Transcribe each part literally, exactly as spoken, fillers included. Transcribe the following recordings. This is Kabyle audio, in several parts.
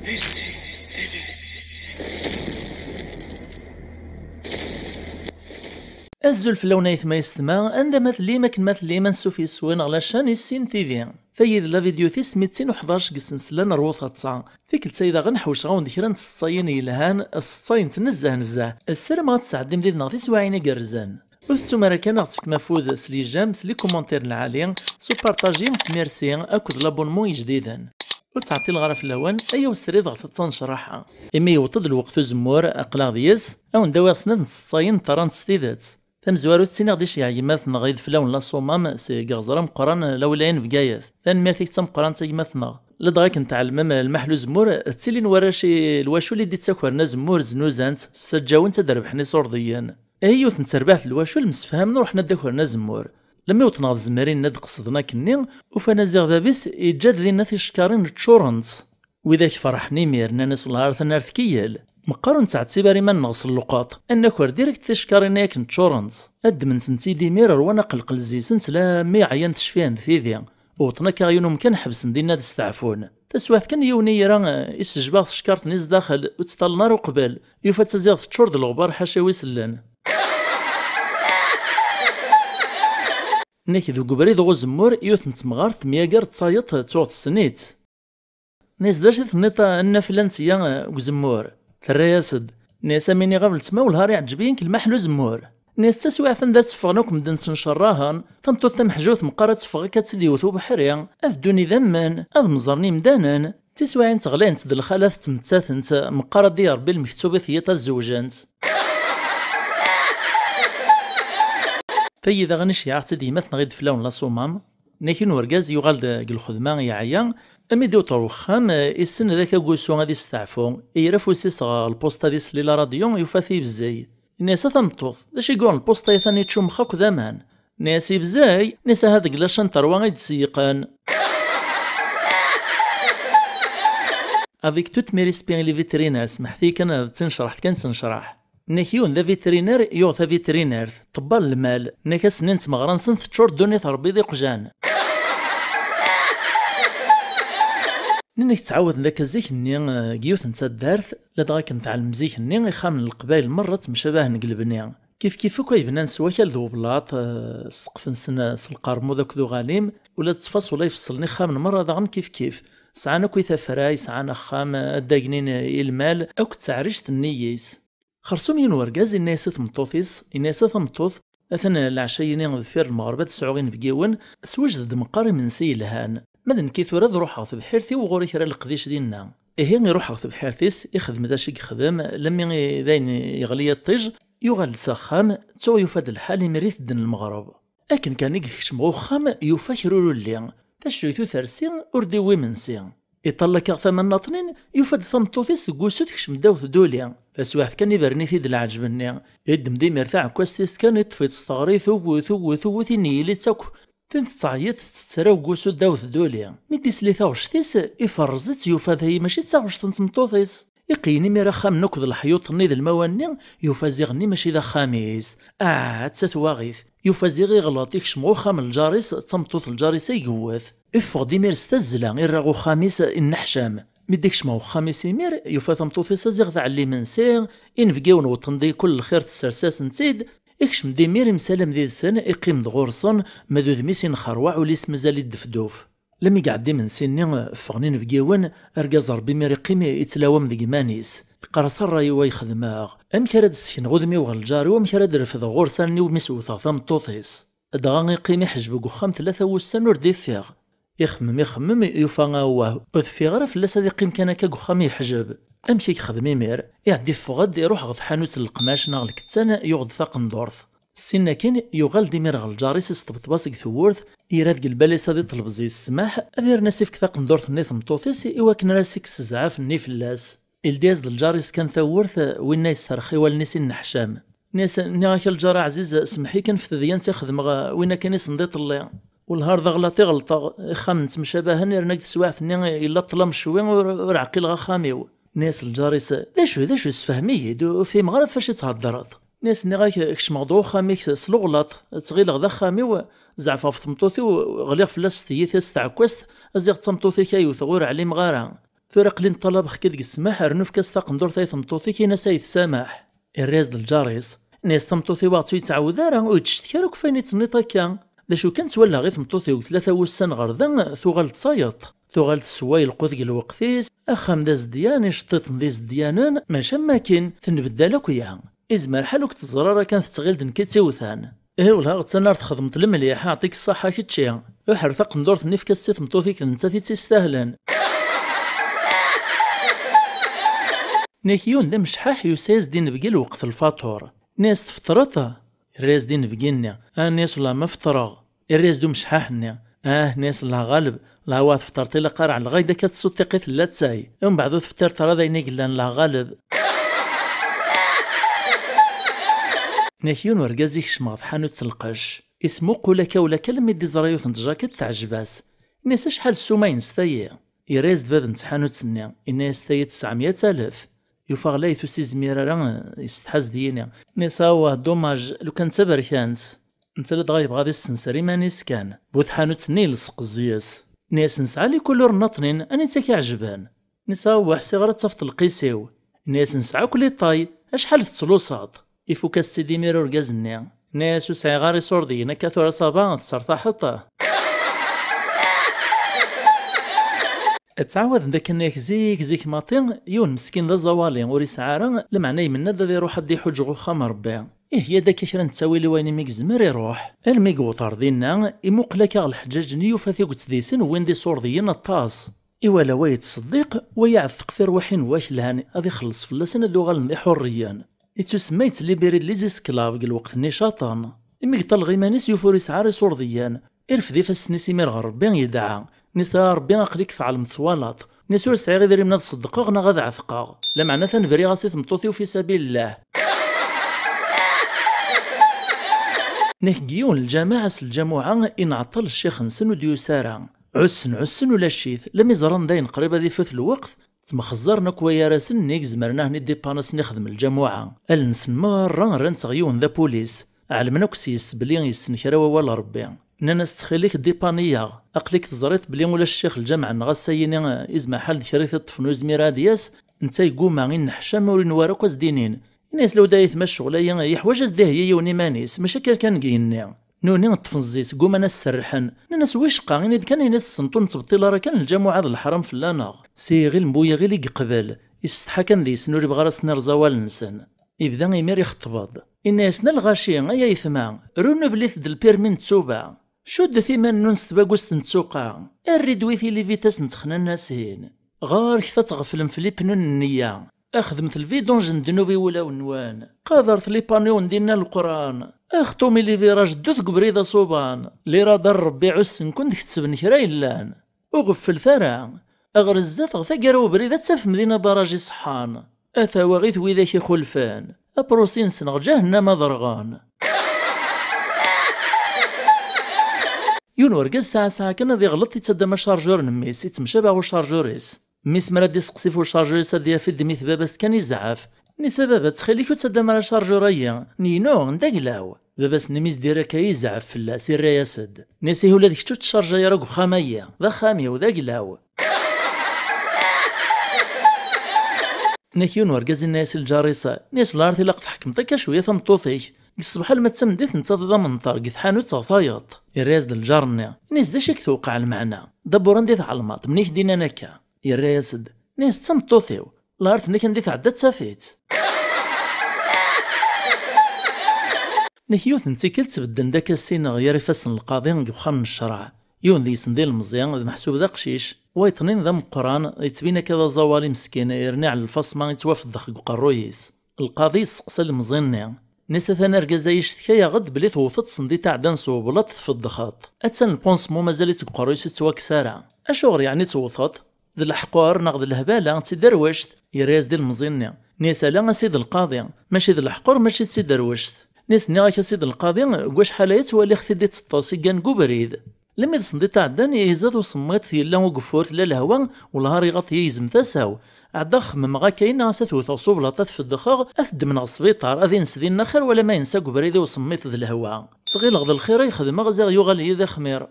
Azul fell-awen ayetma yessetma, anda ma tellim, akken ma tellim, ansuf yes-wen ɣer la chaîne Issin T V. Tayi d la vidéo tis mitin u ḥdac deg ssensla n Rwu Taḍsa. Tikkelt-ayi daɣen ḥewceɣ-awen-d kra n tseḍsayin yelhan, seḍsayen nezzeh nezzeh. Ssarameɣ ad tesɛeddim did-neɣ tiswiɛin igerrzen. Ur tettum ara kan ad aɣ-tefkem afud s les j'aime, s les commentaires lɛali, s upartaji, s merci akked l'abonnement ijdiden. Ur ttɛeṭṭileɣ ara fell-awen, ay awsrid ɣer taḍsa n ccraḥa. Imi yewweḍ-d lweqt uzemmur, aql-aɣ deg-s, ad wen-d-awiɣ snat n tseḍsayin ṭṭarant s tidet. Tamezwarut ttiniɣ-d iceyyeɛ gma-tneɣ Ideflawen Laṣumam seg iɣẓer ameqqran lawlayen n Bgayet. Tanemmirt-ik d tameqqrant a gma-tneɣ. Ladɣa akken tɛelmem, lmaḥel uzemmur ttilin warrac i lwacul i d-ittakren azemmur, znuzan-t, ssaǧǧawen-t ad d-rebḥen iṣurdiyen. Ihi yiwet n terbaɛt n lwacul msefhamen ruḥen ad d-akren azemmur. Lemmi wwḍen ɣer tzemrin ad qesden akkenni, ufan aziɣ bab-is yeǧǧa-d dinna ticekkarin ččurent. Widak ferḥen imir, nnan-as: "Lhar tanart tkeyyel. Meqqar ur nettɛettib ara iman-nneɣ s lluqaṭ. Ad naker direkt ticekkarin-nni akken ččurent." Ad ddmen-tent-id imir, rwan aqelqel zzi-sent lammi ɛyant cfihen tidi. Wwḍen akka ɣer yiwen umkan, ḥebsen dinna ad steɛfun. Taswiɛt kan, yiwen i ira, eh, isejbaɣ tcekkart-nni zdaxel, ur tt-ṭṭalen ara uqbel. Yufa-tt aziɣ teččur d leɣbar ḥaca wi sellen. Nnek deg ubrid ɣer uzemmur, yiwet n temɣart temyager d tayeḍ tuɣ tessen-itt. Nnes: "D acu i tenniḍ a nna flan-tt iya, eh, deg uzemmur?" Terra-yas-d. Nnes: "Am iniɣ a weltma, wellah ar iɛǧeb-iyi nekk lmaḥel uzemmur." Nnes: "D taswiɛt anda ara tteffɣen akk medden ttencerrahen, tameṭṭut tameḥjubt meqqar ad teffeɣ akka ad tt-id-yewwet ubeḥri, ad ddun idammen, ad mẓren imdanen. Tiswiɛin ɣlayent-d lxalat ttmettatent, meqqar ad d-iṛebbi lmektub i tgiṭ ad zewǧent." Tayi daɣen iceyyeɛ-tt-id gma-tneɣ Ideflawen Laṣumam. Nnek yiwen urgaz yuɣal-d deg lxedma yeɛya, ami d-iwweḍ ɣer wexxam, eh, issen d akka wusu ad isteɛfu, ira afus-is ɣer lpusṭa ad isel i la radio, yufa-t yebzeg. Yenna-yas: "A tameṭṭut, d acu i yuɣen lpusṭa-ya, atan yeččummex akk d aman?" Nnes: "Yebzeg?" Nnes: "Aha deg la chaîne trois i d-seyyiqen." Avec tout mes respects les vétérinaires, smeḥt-iyi kan, d tinecreḥt kan ttnecraḥ. Nnek yiwen d avitriner yuɣ tavitrinert, ṭṭebba n lmal, nnek ass-nni n tmeɣra-nsen teččur ddunit Rebbi d iqjan. Nnek ttɛawden akka zik-nni, eh, deg yiwet n taddart, ladɣa akken tɛelm zik-nni, ixxamen n Leqbayel merra ttemcabahen deg lebni. Kif kif akk ay bnan s wakal d weblaṭ, eh, ssqef-nsen, eh, s lqermud akked uɣalim, ula d ttfaṣ ula ifeṣṣlen ixxamen merra daɣen kif kif. Sɛan akk i tafray, sɛan axxam, eh, ad d-agnin, eh, i lmal, akked teɛrict n iyis. Xersum yiwen urgaz, yenna-yas i tmeṭṭut-is, yenna-yas: "A tameṭṭut, atan leɛca-yini deffir lmeɣreb ad sɛuɣ inebgiwen, sewjed-d meqqar imensi yelhan. Ma d nekki tura ad ruḥeɣ tebḥirt-iw ɣur-i kra leqdic dinna." Ihi iruḥ ɣer tebḥirt-is, ixdem d acu i yexdem, lammi i d ayen yeɣli yiṭij, yuɣal-d s axxam, tuɣ yufa-d lḥal imir itedden lmeɣreb. Akken kan i yekcem ɣer uxxam, yufa kra ur ulli. Taccuyt ur tersi, ur d-iwwi imensi. Iṭall akka ɣer tama nnaṭnin, yufa-d tameṭṭut-is deg wusu tekcem ddaw tduli. Taswiɛt kan ibren-it-id leɛǧeb-nni. Iddem-d imir taɛekkazt-is kan, iṭṭef-itt s teɣri, tuwwi, tuwwi, tuwwi, tin yili-tt akk. Tin tettɛeyyiḍ, tettetraw deg wusu ddaw tduli. Mi d-isli taɣect-is, iferrez-itt, yufa dayi mačči d taɣect n tmeṭṭut-is. Iqeyyen imir axxam-nni akked leḥyuṭ-nni d lmawa-nni, yufa ziɣ-nni mačči d axxam-is. Ah, atta twaɣit! Yufa ziɣ iɣleṭ, ikcem ɣer uxxam n lǧar-is, d tameṭṭut n lǧar-is ay yewwet. Iffeɣ-d imir s tazzla, irra ɣer uxxam-is inneḥcam. Mi d-ikcem ɣer uxxam-is imir, yufa tameṭṭut-is aziɣ tɛelli imensi, inebgiwen wwḍen-d i kul lxir, tessers-asen-tt-id. Ikcem-d imir, imsalam did-sen, iqqim-d ɣur-sen, ma d udem-is inxerwaɛ, ul-is mazal iddefduf. Lammi iɛedda imensi-nni, ffɣen inebgiwen, argaz Rebbi imir iqqim ittlawam deg iman-is. Iqqar-as: "A ṛṛay-iw ay xedmeɣ, amek ara d-ssekneɣ udem-iw ɣer lǧar-iw, amek ara d-refdeɣ ɣur-s allen-iw mi s-wteɣ tameṭṭut-is?" Dɣa iqqim iḥejbeg uxxam tlata wussan ur d-iffiɣ. Ixemmem, ixemmem, yufa awah, ur teffiɣ ara fell-as ad iqqim kan akka deg uxxam yeḥjeb. Amek i yexdem imir? Iɛedda iffeɣ-d, iruḥ ɣer tḥanut n leqmac neɣ lkettan, yuɣ-d taqendurt. Syin akkin, yuɣal-d imir ɣer lǧar-is, isṭebṭeb-as deg tewwurt, ira deg lbal-is ad iṭleb zzay-s ssmaḥ, ad irn as-ifk taqendurt-nni i tmeṭṭut-is, i wakken ara s-ikkes zzɛaf-nni fell-as. Ildi-as-d lǧar-is kan tawwurt, winna yesserx i wallen-is inneḥcam. Nni-as: "Nniɣ-ak a lǧar aɛziz, semmeḥ-iyi kan ɣef tedyant i xedmeɣ, win akken i sendiṭ-lli. Wellah ar d aɣlaṭ i ɣelṭeɣ, ixxamen ttemcabahen, yerna deg teswiɛt-nni yella ṭṭlam ccwi, ur, ur ɛqileɣ axxam-iw." Nni-as lǧar-is: "D acu, d acu, sefhem-iyi-d, ur fhimeɣ ara ɣef wacu i theddreḍ." Nni-as: "Nniɣ-ak kecmeɣ-d ɣer uxxam-ik s leɣlaṭ, ttɣileɣ d axxam-iw, zeɛfeɣ ɣef tmeṭṭut-iw, ɣliɣ fell-as s tyita s tɛekkazt, aziɣ d tameṭṭut-ik ay wteɣ ur ɛlimeɣ ara." Tura aql-i neṭṭalabex-k deg ssmaḥ, rnu efk-as taqendurt-a i tmeṭṭut-ik, in-as ay tsameḥ. Irra-yas-d lǧar-is, nni-as: "Tameṭṭut-iw ur ɣ-tt-yettɛawed ara, ur yettcetki ara akk f ayen i tt-tenniḍ akka. D acu kan ttwalaɣ i tmeṭṭut-iw tlata wussan ɣer da tuɣal d tayeḍ. Tuɣal tessewway lqut deg lweqt-is, axxam d azedyan, iceṭṭiḍen d izedyanen, maca am wakken tenbeddal akk ya. Izmer ḥal ur k-teẓra ara kan tettɣil d nekk i tt-iwtan. Ihi wellah, attan ar txedmeḍ lemliḥ, aɛṭik ṣṣaḥa kečči. Uḥer taqendurt-nni, efk-as-tt i tmeṭṭut-ik, d nettat i tt-istahlen." Nni-ak yiwen d amecḥaḥ yusa-yas-d inebgi lweqt lfaṭur. Nni-as: "Tfeṭṭreḍ?" Irra-yas-d inebgi-nni: "Ah," nni-as, "wellah ma feṭṭreɣ." Irra-yas-d umecḥaḥ-nni: "Ah," nni-as, "Allah ɣaleb, Allah wa tfeṭṭreḍ, ilaq ara ɛelleɣ-ak-d akka tessuḍ tiqqit n latay. Umbeɛd ur tfeṭṭireḍ ara d ayen i yellan, Allah ɣaleb." Nni-ak yiwen urgaz ikcem ɣer tḥanut n lqecc. Ismuqul akka u lakka almi d-iẓra yiwet n tjakiṭ teɛjeb-as. Nni-as: "Acḥal ssuma-ines tayi?" Irra-yas-d bab n tḥanut-nni, inna-yas: "Tayi tesɛemya alef." Yufa ɣlayet ur s-izmir ara, yessetḥa s d-yini. Nni-as: "Awah, dommage, lukan d taberkant." Netta la dɣa yebɣa ad issenser iman-is kan. Bu tḥanut-nni yelseq zzis. Nni-as: "Nesɛa les couleurs nniḍnin, anita i k-iɛejben?" Nni-as: "Awah, ḥsiɣ ara d tafeḍ lqis-iw." Nni-as: "Nesɛa akk les tailles, acḥal tettlusaḍ?" Ifuk-as-tt-id imir urgaz-nni. Nni-as: "Ur sɛiɣ ara iṣurdiyen akka tura, ça va, tsertaḥeḍ." Ttɛawaden-d akken yak zik, zik maḍi, yiwen meskin d aẓawali, ur yesɛi ara, lameɛna imenna-d ad iruḥ ad d-iḥuǧ ɣer uxxam n Ṛebbi. Iheyya-d akka kra n ttawil i wayen imi yezmer iruḥ. Almi yewweḍ ɣer dinna, imuqel akka ɣer lḥeǧǧaǧ-nni, yufa tiget deg-sen wwin-d iṣurdiyen aṭas. Iwala wa yettṣeddiq, wa iɛetteq tirwiḥin n waklan, ad ixelleṣ fell-asen ad uɣalen d iḥurriyen. Ittusemma yettlibiri-d les esclaves deg lweqt-nni icaṭen. Imi yeṭṭalleɣ iman-is, yufa ur yesɛi ara iṣurdiyen. Irfed ifassen-is imir ɣer Ṛebbi, yedɛa. Nni-as: "A Ṛebbi, aql-ik tɛelmeḍ twalaḍ." Nni-as: "Ur sɛiɣ idrimen ad ṣeddqeɣ neɣ ad ɛetqeɣ. Lameɛna atan briɣ-as i tmeṭṭut-iw fi sabil llah." Nni-ak deg yiwen n lǧameɛ ass n lǧamuɛa, inɛeṭṭel ccix-nsen ur d-yusi ara. Ɛussen, ɛussen ulac-it, lami ẓran dayen qrib ad ifut lweqt, ttmexẓaren akk wayar-asen nnig zemren ad ten-id-ipan ass-nni ixdem lǧamuɛa. Allen-nsen merra rrant ɣer yiwen d apulis. Ɛelmen akk s yes belli yessen kra wawal n Ṛebbi. Nnan-as: "Ttxil-k, dipan-iyi-aɣ. Aql-ik teẓriḍ belli ulac ccix lǧameɛ-nneɣ ass-ayini, izmer ḥal d kra i t-iṭṭfen ur yezmir ad d-yas, netta yegguma, inneḥcam, ur inwa ara akk ad s-d-inin." Ini-as: "Lewda ayetma, ccɣel-ayi yeḥwaǧ ad s-d-iheyyi yiwen iman-is, mačči akka kan deg yigenni." Nuni ṭṭfen zzi-s, gguman ad s-serrḥen. Nnan-as: "Wicqa, ini-d kan ayen i tessneḍ, ur nettbeṭṭil ara kan lǧamuɛa d leḥram fell-aneɣ." S yiɣil n bu yiɣil i yeqbel, isetḥa kan deg-sen, ur ibɣi ara ad s-nerẓ awal-nsen. Ibda imir ixeṭṭeb-d. Inna-yasen: "A lɣaci, ay ayetma, renouvelit-d lpirmi n ttuba. Cuddet iman-nwen s tbagust n ttuqa. Err-id wi tilivitas n texnanasin. Ɣer-k ad tɣeflem f lipnun n nniya. Axdemt lvidanj n ddnub i wulawen-nwen. Qadret lipaniw n dinna n Leqran. Axtum i liviraj, ddut deg ubrid aṣuban. Liradar n Ṛebbi ɛussen-ken d-kettben kra yellan. Ur ɣefflet ara. Ɣer zdat, ɣer taggara ubrid, ad tafem din abaraj iṣeḥḥan. A tawaɣit widak ixulfen. Aprusi-nsen ɣer ǧahennama derɣen." Yiwen urgaz saɛa saɛa kan ad iɣleṭ, ittaddam acarjur n mmi-s, ittemcabaɛ ucarjur-is. Mmi-s mi ara d-iseqsi f ucarjur-is ad yaf iddem-it baba-s kan izɛef. Nni-as: "A baba, ttxil-k ur ttaddam ara acarjur-ayi. N yinu, n daglaw." Baba-s n mmi-s direk ay izɛef fell-as, irra-yas-d. Nni-as: "Ihi ula d kečč ur ttcarjay ara deg uxxam-ayi. D axxam-iw, d aglaw." Nni-ak yiwen urgaz inna-yas i lǧar-is, nni-as: "Wala ar tilaq tḥekmeḍ akka cwiya tameṭṭut-ik. Deg ṣṣbeḥ alma d tameddit netta d amenṭar deg tḥanut ɣer tayeḍ." Irra-yas-d lǧar-nni. Nni-as: "D acu i k-tewqeɛ lmeɛna? Dabur anda i tɛelmeḍ? Mni k-d-innan akka?" Irra-yas-d. Nni-as: "D tameṭṭut-iw. Lɛar tenna-k anda i tɛedda ad taf-itt." Nni-ak yiwet n tikkelt bedden-d akka sin ɣer yir ifassen n lqaḍi deg uxxam n ccreɛ. Yiwen deg-sen d ilemẓi, d meḥsub d aqcic, wayeḍnin d ameqqran, yettbin akka d aẓawali meskin, yerna iɛellef aṣma yettwafeddex deg uqerruy-is. Lqaḍi yesteqsa ilemẓi-nni, nni-as: "Atan argaz-a yeccetka-yaɣ-d belli tewteḍ-t send i tɛeddan s ublaṭ tfeddxeḍ. Attan lpunsmu mazal-itt deg uqerruy-is ur tettwakkes ara. Acuɣer yeɛni tewteḍ? D leḥqur neɣ d lehbala d tiderwect?" Yerra-yas-d ilemẓi-nni. Nni-as: "Ala a sidi lqaḍi, mačči d leḥqur, mačči d tiderwect." Nni-as: "Nniɣ-ak a sidi lqaḍi, deg wacḥal aya ttwaliɣ-t-id iṭeṭṭes, iggan deg ubrid. Lemmi d send i tɛeddan, izad usemmiḍ, yella ugeffur, tella lehwa, wellah ar iɣaṭ yigzem tasa-w. Ɛeddaɣ xemmemeɣ akka, inna-as ad t-wteɣ s ublaṭ, ad t-feddxeɣ, ad t-ddmen ɣer sbiṭar, ad ines dinna xir wala ma yensa deg ubrid i usemmiḍ d lehwa. Ttɣileɣ d lxir ay xedmeɣ, ziɣ yuɣal-iyi d axmir."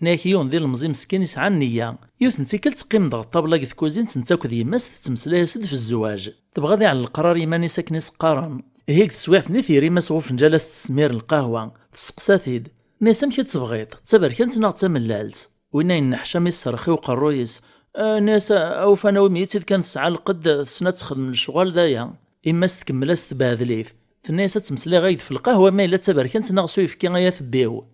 Tenna-yak yiwen d ilemẓi meskin yesɛan nniya. Yiwet n tikkelt teqqim-d ɣer ṭṭabla deg tkuzint netta akked yemma-s, tettmeslay-as-d f zzwaǧ. Tebɣa ad iɛlel leqrar i yiman-is akken i s-qqaren. Ihi deg teswiɛt-nni tger yemma-s ɣef ufenǧal ad s-tesmir lqahwa. Testeqsa-t-id. Tenna-yas amek i tt-tebɣiḍ, d taberkant neɣ d tamellalt? Winna yenneḥcam isserrex i uqerruy-is. Eh, tenna-yas awfan awimi-tt-id kan tesɛa lqedd tessen ad texdem lecɣal d aya. Yemma-s tkemmel-as tbehdel-it. Tenna-yas ad ttmeslayeɣ-ak-d f lqahwa ma yella d taberkant neɣ s uyefki ay atebbiw.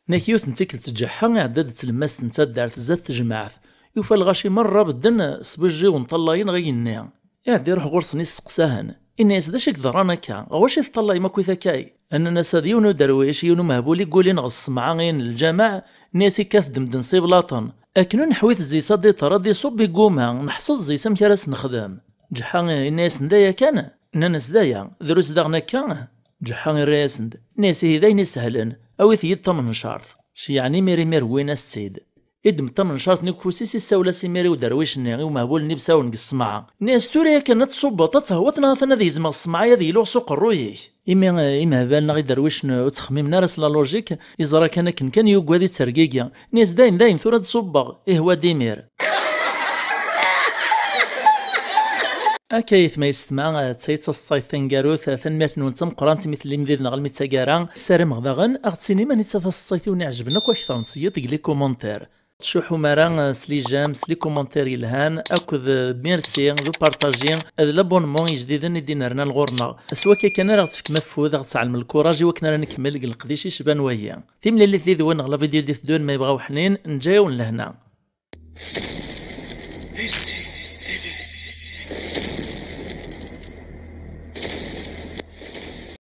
Nek yiwet n tikkelt ǧeḥḥa iɛedda-d d tlemmast n taddart zdat tejmaɛt. Yufa lɣaci merra bedden s bujji u nṭallayen ɣer yigenni. Iɛedda iruḥ ɣur-sen isteqsa-hen. Inna-yas d acu i yeḍran akka? Ɣer wacu i teṭṭallayem akkit akkay? Nnan-as d yiwen uderwic, yiwen umehbul i yulin ɣer ṣṣemɛa-in n lǧameɛ, nni-as ikkat-d medden s iblaṭen. Akken ur neḥwi tezzi-s ad d-iṭer, ad d-iṣubb igguma, neḥṣel zzis amek ara s-nexdem. Ǧeḥḥa inna-yasen d aya kan? Nnan-as d aya, drus daɣen akka? Ǧeḥḥa irra-yasen-d, inna-yas ihi d ayen isehlen, awit-iyi-d tamencart. Ceyyɛen imir imir wwin-as-tt-id. Iddem-d tamencart-nni deg ufus-is, issawel-as imir i uderwic-nni, i umehbul-nni bsawen deg ṣṣemɛa. Nni-as tura yakan ad tṣubbeḍ, ad tehweḍ neɣ atan ad gezmeɣ ṣṣemɛa-ya ad yluɣ s uqerruy-ik. Imi eh, imehbal neɣ iderwicen ur ttxemmimen ara s la logique, iẓra kan akken kan yuggad ittergigi. Nni-as dayen dayen tura ad ṣubbeɣ, ihwa-d imir. Akka ayetma yessetma, d tayi d taseḍsayt taneggarut, tanemmirt-nwen d tameqqrant imi tellim did-neɣ almi d taggara. Ssarameɣ daɣen ad ɣ-d-tinim anita taseḍsayt i wen-iɛejben akk akteṛ n tiyiḍ deg les commentaires. Tcuḥḥum ara s les j'aime, s les commentaires yelhan, akked merci d upartaji d l'abonnement ijdiden i d-inernan ɣur-neɣ. S wakka kan ara ɣ-tefkem afud, ad ɣ-tɛellmem lkuraj i wakken ara nkemmel deg leqdic icban wayi. Timlilit did-wen ɣer la vidéo d-iteddun ma yebɣa uḥnin, neǧǧa-yawen lehna. Merci.